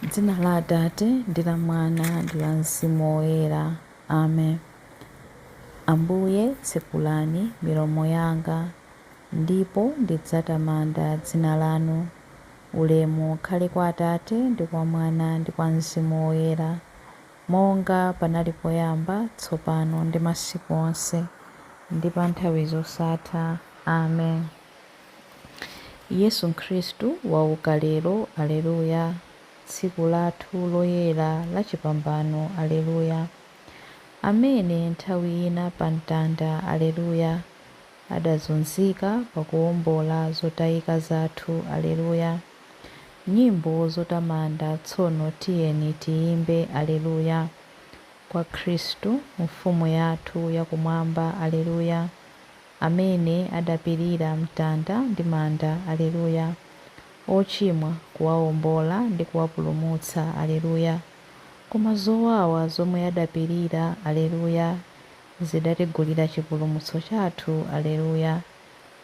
M'dzina la Atate, ndi la Mwana, ndi la Mzimu Woyera. Amen. Ambuye, tsekulani milomo yanga, ndipo ndidzatamanda dzina lanu. Ulemu ukhale kwa Atate, ndi kwa Mwana, ndi kwa Mzimu Woyera, monga panali poyamba, tsopano, ndi masiku onse, ndi pa nthawi zosatha. Amen. Yesu Khristu wauka lero, Aleluya. Tsiku lathu loyera la chipambano, Aleluya. Amene nthawi ina pa mtanda, Aleluya, adazunzika pakuwombola zotayika zathu, Aleluya. Nyimbo zotamanda tsono tiyeni tiyimbe, Aleluya. Kwa Khristu, Mfumu yathu yakumwamba, Aleluya. Amene adapirira mtanda ndi manda, Aleluya. Ochimwa kuwawombola ndi kuwapulumutsa, Aleluya. Koma zowawa zomwe adapirira, Aleluya, zidatigulira chipulumutso chathu, Aleluya.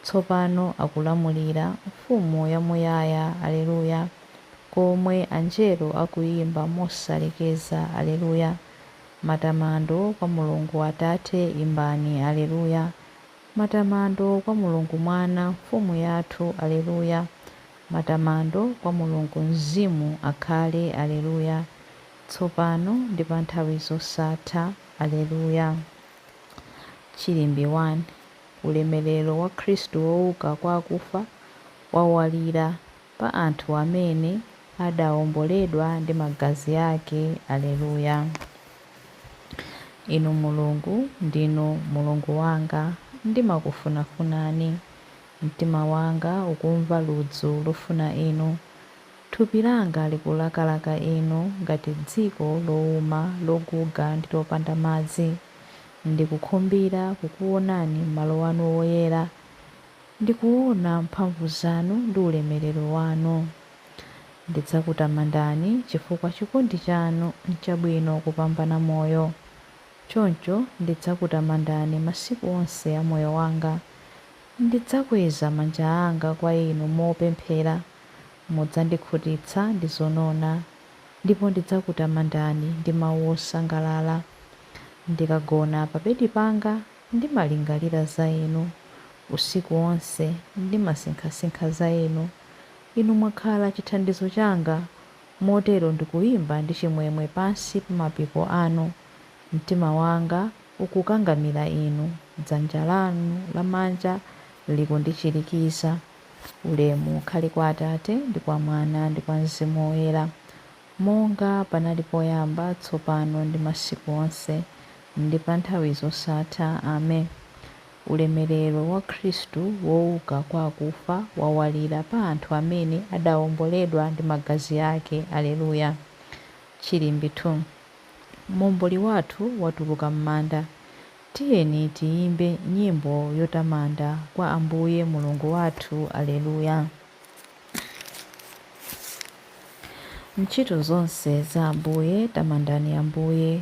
Tsopano akulamulira, Mfumu yamuyaya, Aleluya, komwe anjelo akuyimba mosalekeza, Aleluya. Matamando kwa Mulungu Atate, imbani, Aleluya. Matamando kwa Mulungu Mwana, Mfumu yathu, Aleluya. Matamando kwa Mulungu Mzimu akhale, Aleluya. Tsopano ndi pa nthawi zosatha, Aleluya. Chilimbi 1. Ulemerero wa Khristu wouka kwa akufa wawalira pa anthu amene adawomboledwa ndi magazi ake, Aleluya. Inu Mulungu, ndinu Mulungu wanga, ndimakufunafunani. Mtima wanga ukumva ludzu lofuna inu. Thupi langa likulakalaka inu ngati dziko lowuma, loguga ndi lopanda madzi. Ndikukhumbira kukuonani m'malo anu woyera, ndikuona mphamvu zanu ndi ulemerero wanu. Ndidzakutamandani chifukwa chikondi chanu n'chabwino kupambana moyo. Choncho ndidzakutamandani masiku onse a moyo wanga. Ndidzakweza manja anga kwa inu mopemphera, mudzandikhutitsa ndi zonona, ndipo ndidzakutamandani ndi mawu osangalala. Ndikagona pa bedi panga, ndimalingalira za inu. Usiku wonse ndimasinkhasinkha za inu. Inu mwakhala chithandizo changa, motero ndikuyimba ndi chimwemwe pansi pa mapiko anu. Mtima wanga ukukangamira inu, dzanja lanu lamanja likundichirikiza. Ulemu ukhale kwa Atate, ndi kwa Mwana, ndi kwa Mzimu Woyera, monga panali poyamba, tsopano ndi masiku onse, ndi pa nthawi zosatha. Amen. Ulemerero wa Khristu wouka kwa akufa wawalira pa anthu amene adawomboledwa ndi magazi ake, Aleluya. Chilimbi 2. Momboli wathu watuluka m'manda. Tiyeni tiyimbe nyimbo yotamanda kwa Ambuye Mulungu wathu, Aleluya. Ntchito zonse za Ambuye, tamandani Ambuye.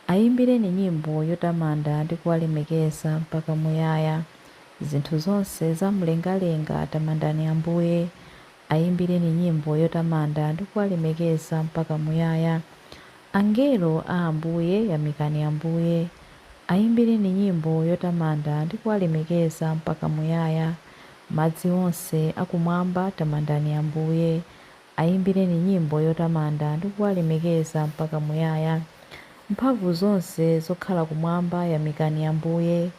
Ayimbireni nyimbo yotamanda ndi kuwalemekeza mpaka muyaya. Zinthu zonse za mlengalenga, tamandani Ambuye. Ayimbireni nyimbo yotamanda ndi kuwalemekeza mpaka muyaya. Angelo a Ambuye, yamikani Ambuye. Ayimbireni nyimbo yotamanda ndi kuwalemekeza mpaka muyaya. Madzi onse akumwamba, tamandani Ambuye. Ayimbireni nyimbo yotamanda ndi kuwalemekeza mpaka muyaya. Mphamvu zonse zokhala kumwamba, yamikani Ambuye.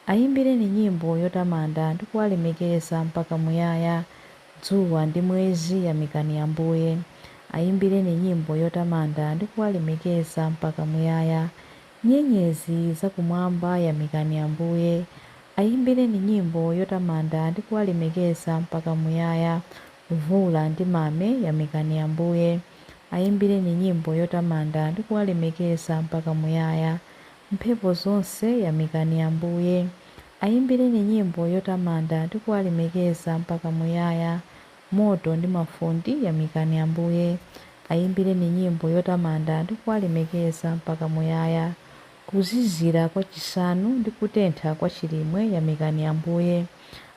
Ayimbireni nyimbo yotamanda ndi kuwalemekeza mpaka muyaya. Dzuwa ndi mwezi, yamikani Ambuye. Ayimbireni nyimbo yotamanda ndi kuwalemekeza mpaka muyaya. Nyenyezi zakumwamba, yamikani Ambuye. Ayimbireni nyimbo yotamanda ndi kuwalemekeza mpaka muyaya. Mvula ndi mame, yamikani Ambuye. Ayimbireni nyimbo yotamanda ndi kuwalemekeza mpaka muyaya. Mphepo zonse, yamikani Ambuye. Ayimbireni nyimbo yotamanda ndi kuwalemekeza mpaka muyaya. Moto ndi mafundi, yamikani Ambuye. Ayimbireni nyimbo yotamanda ndi kuwalemekeza mpaka muyaya. Kuzizira kwa chisanu ndi kutentha kwa chilimwe, yamikani Ambuye.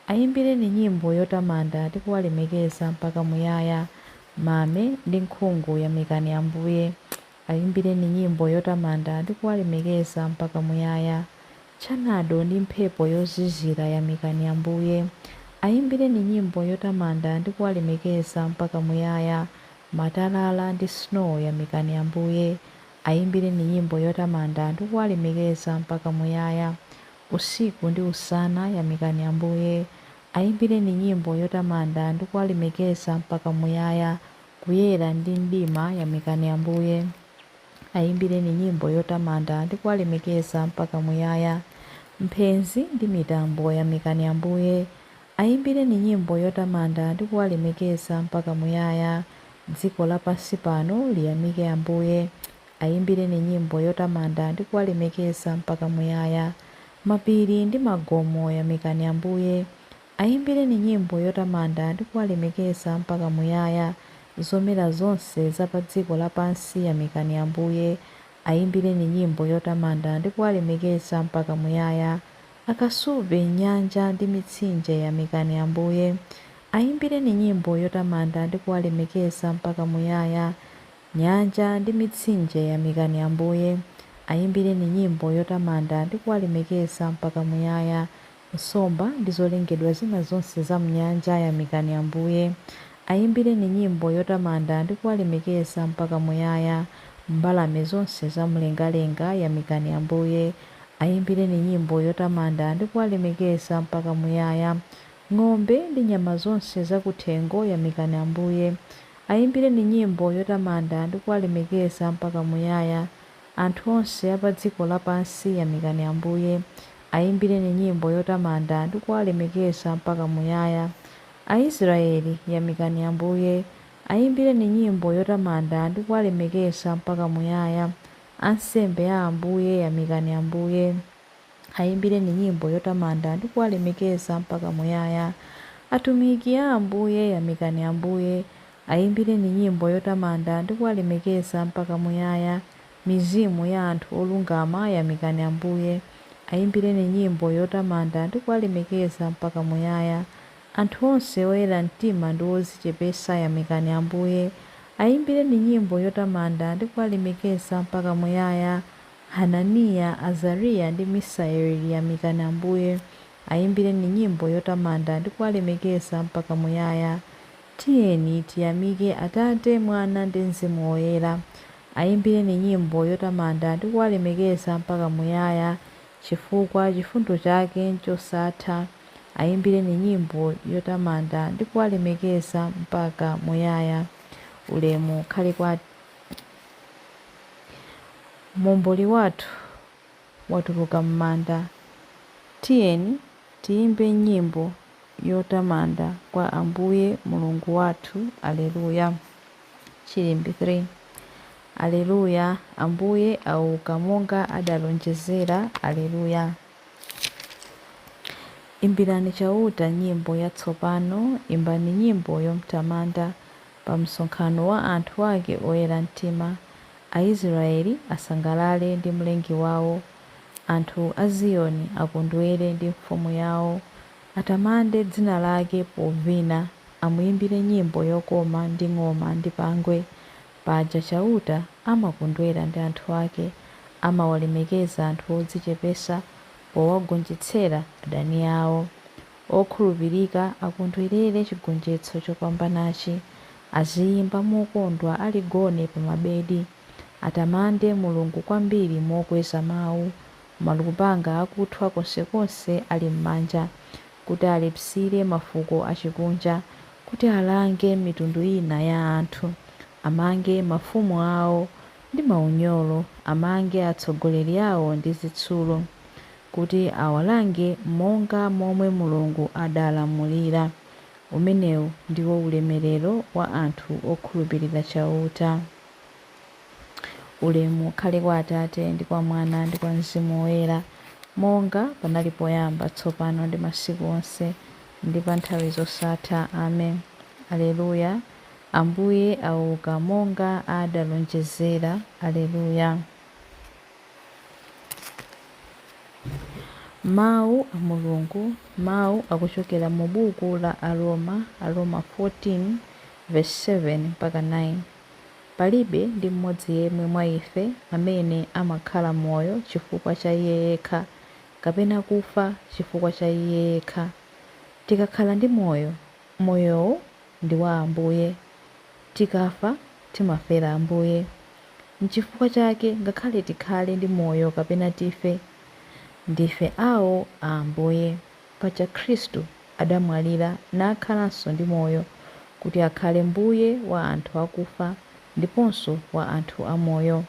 Ayimbireni nyimbo yotamanda ndi kuwalemekeza mpaka muyaya. Mame ndi nkhungu yamikani Ambuye. Ayimbireni nyimbo yotamanda ndi kuwalemekeza mpaka muyaya. Tchanado ndi mphepo yozizira yamikani Ambuye. Ayimbireni nyimbo yotamanda ndi kuwalemekeza mpaka muyaya. Matalala ndi snow yamikani Ambuye. Ayimbireni nyimbo yotamanda ndi kuwalemekeza mpaka muyaya. Usiku ndi usana yamikani Ambuye. Ayimbireni nyimbo yotamanda ndi kuwalemekeza mpaka muyaya. Kuyera ndi mdima yamikani Ambuye. Ayimbireni nyimbo yotamanda ndi kuwalemekeza mpaka muyaya. Mphenzi ndi mitambo yamikani Ambuye. Ayimbireni nyimbo yotamanda ndi kuwalemekeza mpaka muyaya. Dziko lapansi pano liyamike Ambuye. Ayimbireni nyimbo yotamanda ndi kuwalemekeza mpaka muyaya. Mapiri ndi magomo yamikani Ambuye. Ayimbireni nyimbo yotamanda ndi kuwalemekeza mpaka muyaya. Zomera zonse za pa dziko lapansi yamikani Ambuye. Ayimbireni nyimbo yotamanda ndi kuwalemekeza mpaka muyaya. Akasupe, nyanja ndi mitsinje yamikani Ambuye. Ayimbireni nyimbo yotamanda ndi kuwalemekeza mpaka muyaya. Nyanja ndi mitsinje yamikani Ambuye. Ayimbireni nyimbo yotamanda ndi kuwalemekeza mpaka muyaya. Nsomba ndi zolengedwa zina zonse za m'nyanja yamikani Ambuye. Ayimbireni nyimbo yotamanda ndi kuwalemekeza mpaka muyaya. Mbalame zonse zamlengalenga yamikani Ambuye. Ayimbireni nyimbo yotamanda ndi kuwalemekeza mpaka muyaya. Ng'ombe ndi nyama zonse zakuthengo yamikani Ambuye. Ayimbireni nyimbo yotamanda ndi kuwalemekeza mpaka muyaya. Anthu onse a pa dziko lapansi yamikani Ambuye. Ayimbireni nyimbo yotamanda ndi kuwalemekeza mpaka muyaya. Aisraeli yamikani Ambuye. Ayimbireni nyimbo yotamanda ndi kuwalemekeza mpaka muyaya. Ansembe a Ambuye yamikani Ambuye. Ayimbireni nyimbo yotamanda ndi kuwalemekeza mpaka muyaya. Atumiki a Ambuye yamikani Ambuye. Ayimbireni nyimbo yotamanda ndi kuwalemekeza mpaka muyaya. Mizimu ya anthu olungama yamikani Ambuye. Ayimbireni nyimbo yotamanda ndi kuwalemekeza mpaka muyaya. Anthu onse oyera mtima ndi odzichepetsa yamikani Ambuye. Ayimbireni nyimbo yotamanda ndi kuwalemekeza mpaka muyaya. Hananiya, Azariya ndi Misaeli yamikani Ambuye. Ayimbireni nyimbo yotamanda ndi kuwalemekeza mpaka muyaya. Tiyeni tiyamike Atate, Mwana ndi Mzimu Woyera. Ayimbireni nyimbo yotamanda ndi kuwalemekeza mpaka muyaya, chifukwa chifundo chake n'chosatha. Ayimbireni nyimbo yotamanda ndi kuwalemekeza mpaka muyaya. Ulemu ukhale kwa Momboli wathu watuluka m'manda. Tiyeni tiyimbe nyimbo yotamanda kwa Ambuye Mulungu wathu. Aleluya. Chilimbi 3. Aleluya, Ambuye auka monga adalonjezera. Aleluya. Imbirani Chauta nyimbo yatsopano, imbani nyimbo yomtamanda pa msonkhano wa anthu ake oyera mtima. Aisraeli asangalale ndi Mlengi wao, anthu a Ziyoni akondwere ndi mfumu yao. Atamande dzina lake povina, amuimbire nyimbo yokoma ndi ng'oma ndi pangwe. Paja Chauta amakondwera ndi anthu ake, amawalemekeza anthu odzichepetsa powagonjetsera adani ao. Okhulupirika akondwerere chigonjetso chopambanachi, aziyimba mokondwa ali gone pa mabedi. Atamande Mulungu kwambiri mokweza mawu, malupanga akuthwa konsekonse ali m'manja, kuti alipsire mafuko achikunja, kuti alange mitundu ina ya anthu, amange mafumu awo ndi maunyolo, amange atsogoleri awo ndi zitsulo, kuti awalange monga momwe Mulungu adalamulira. Umenewu ndiwo ulemerero wa anthu okhulupirira Chauta. Ulemu ukhale kwa Atate ndi kwa Mwana ndi kwa Mzimu Woyera, monga panali poyamba, tsopano ndi masiku onse, ndi pa nthawi zosatha. Amen. Aleluya. Ambuye auka monga adalonjezera. Aleluya. Mawu a Mulungu. Mawu akuchokera mu buku la Aroma, Aroma 14, Vesi 7 mpaka 9. Palibe ndi mmodzi yemwe mwa ife amene amakhala moyo chifukwa cha iye yekha kapena kufa chifukwa cha iye yekha. Tikakhala ndi moyo, moyowo ndi wa Ambuye. Tikafa, timafera Ambuye. N'chifukwa chake ngakhale tikhale ndi moyo kapena tife, ndife awo a Ambuye. Paja Khristu adamwalira nakhalanso ndi moyo, kuti akhale Mbuye wa anthu akufa ndiponso wa anthu amoyo.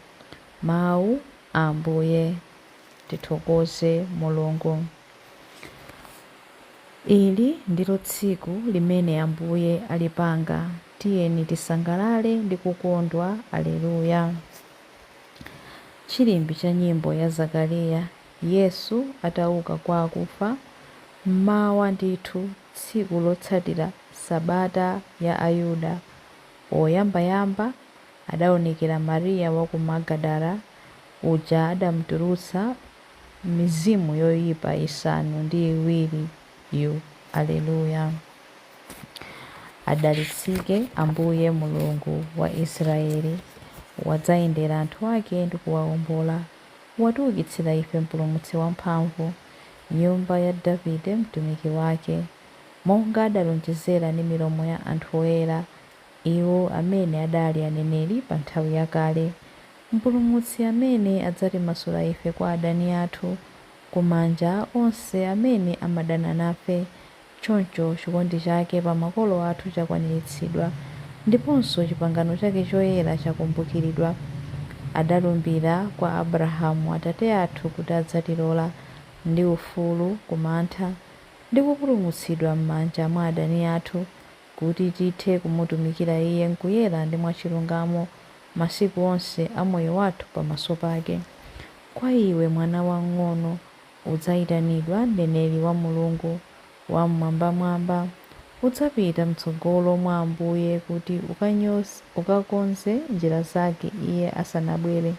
Mawu a Ambuye. Tithokoze Mulungu. Ili ndilo tsiku limene Ambuye alipanga. Tiyeni tisangalale ndi kukondwa. Aleluya. Chilimbi cha nyimbo ya Zakariya. Yesu atauka kwa akufa, mmawa ndithu tsiku lotsatira Sabata ya Ayuda, poyambayamba adaonekera Mariya wa ku Magadala, uja adamutulutsa mizimu yoyipa isanu ndi iwiriyu. Aleluya. Adalitsike Ambuye Mulungu wa Israeli, wadzayendera anthu ake ndi kuwawombola. Watiukitsira ife Mpulumutsi wamphamvu, nyumba ya Davide mtumiki wake, monga adalonjezera ndi milomo ya anthu oyera, iwo amene adali aneneri pa nthawi yakale. Mpulumutsi amene adzatimasula ife kwa adani athu, ku manja a onse amene amadana nafe. Choncho chikondi chake pa makolo athu chakwaniritsidwa, ndiponso chipangano chake choyera chakumbukiridwa. Adalumbira kwa Abrahamu atate athu kuti adzatilola ndi ufulu ku mantha, ndi kupulumutsidwa m'manja mwa adani athu, kuti tithe kumutumikira Iye m'kuyera ndi mwachilungamo masiku onse a moyo wathu pamaso pake. Kwa iwe, mwana wamng'ono, udzayitanidwa mneneri wa Mulungu Wam'mwambamwamba. Udzapita m'tsogolo mwa Ambuye kuti ukakonze njira zake Iye asanabwere,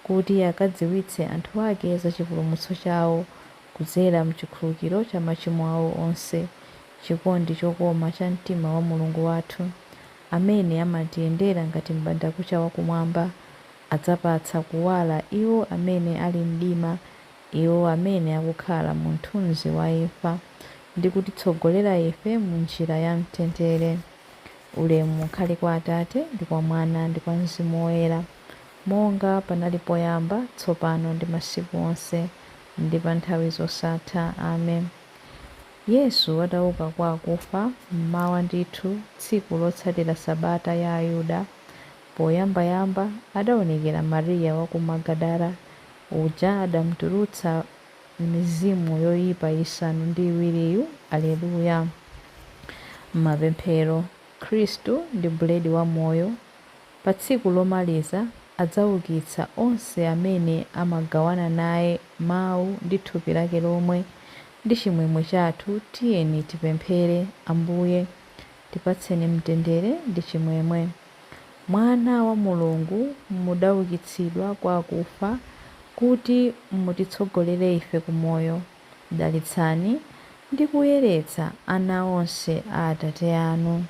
kuti akadziwitse anthu ake za chipulumutso chawo kudzera m'chikhululukiro cha machimo awo onse, chikondi chokoma cha mtima wa Mulungu wathu, amene amatiyendera ngati m'bandakucha wakumwamba, adzapatsa kuwala iwo amene ali m'mdima, iwo amene akukhala mu mthunzi wa imfa, ndi kutitsogolera ife mu njira ya mtendere. Ulemu ukhale kwa Atate, ndi kwa Mwana, ndi kwa Mzimu Woyera, monga panali poyamba, tsopano ndi masiku onse, ndi pa nthawi zosatha. Amen. Yesu atauka kwa akufa, mmawa ndithu, tsiku lotsatira Sabata ya Ayuda, poyambayamba adaonekera Mariya wa ku Magadala, uja adamutulutsa mizimu yoyipa isanu ndi iwiriyu. Aleluya. Mapemphero. Khristu ndi buledi wa moyo. Pa tsiku lomaliza adzaukitsa onse amene amagawana naye mawu ndi thupi lake lomwe. Ndi chimwemwe chathu tiyeni tipemphere, Ambuye, tipatseni mtendere ndi chimwemwe. Mwana wa Mulungu, mudaukitsidwa kwa akufa kuti mutitsogolere ife ku moyo. Dalitsani ndi kuyeretsa ana onse a Atate anu.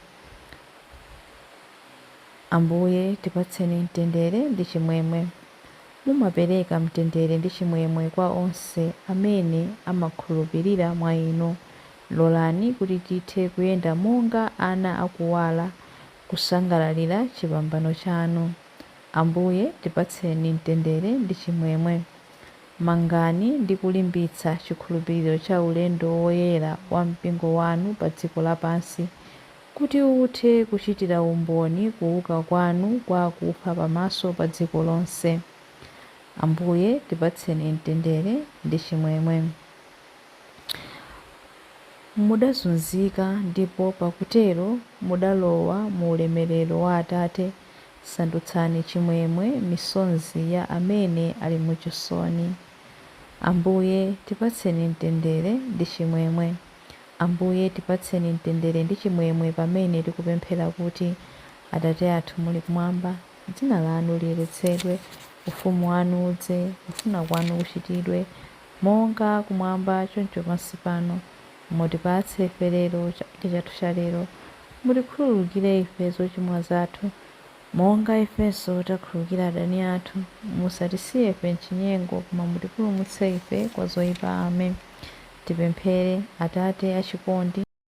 Ambuye, tipatseni mtendere ndi chimwemwe. Mumapereka mtendere ndi chimwemwe kwa onse amene amakhulupirira mwa Inu. Lolani kuti tithe kuyenda monga ana a kuwala, kusangalalira chipambano chanu. Ambuye, tipatseni mtendere ndi chimwemwe. Mangani ndi kulimbitsa chikhulupiriro cha ulendo woyera wa mpingo wanu pa dziko lapansi, kuti uthe kuchitira umboni kuuka kwanu kwa akufa pamaso pa dziko lonse. Ambuye, tipatseni mtendere ndi chimwemwe. Mudazunzika ndipo pakutero mudalowa mu ulemerero wa Atate. Sandutsani chimwemwe misonzi ya amene ali muchisoni. Ambuye, tipatseni mtendere ndi chimwemwe. Ambuye, tipatseni mtendere ndi chimwemwe pamene tikupemphera kuti, Atate athu muli kumwamba, dzina lanu liyeretsedwe, ufumu wanu udze, kufuna kwanu kuchitidwe, monga kumwamba choncho pansi pano. Mutipatse ife lero chakudya chathu cha lero. Mutikhululukire ife zochimwa zathu, monga ifenso takhululukira adani athu. Musatisiye ife m'chinyengo, koma mutipulumutse ife kwa zoyipa. Amen. Tipemphere. Atate achikondi,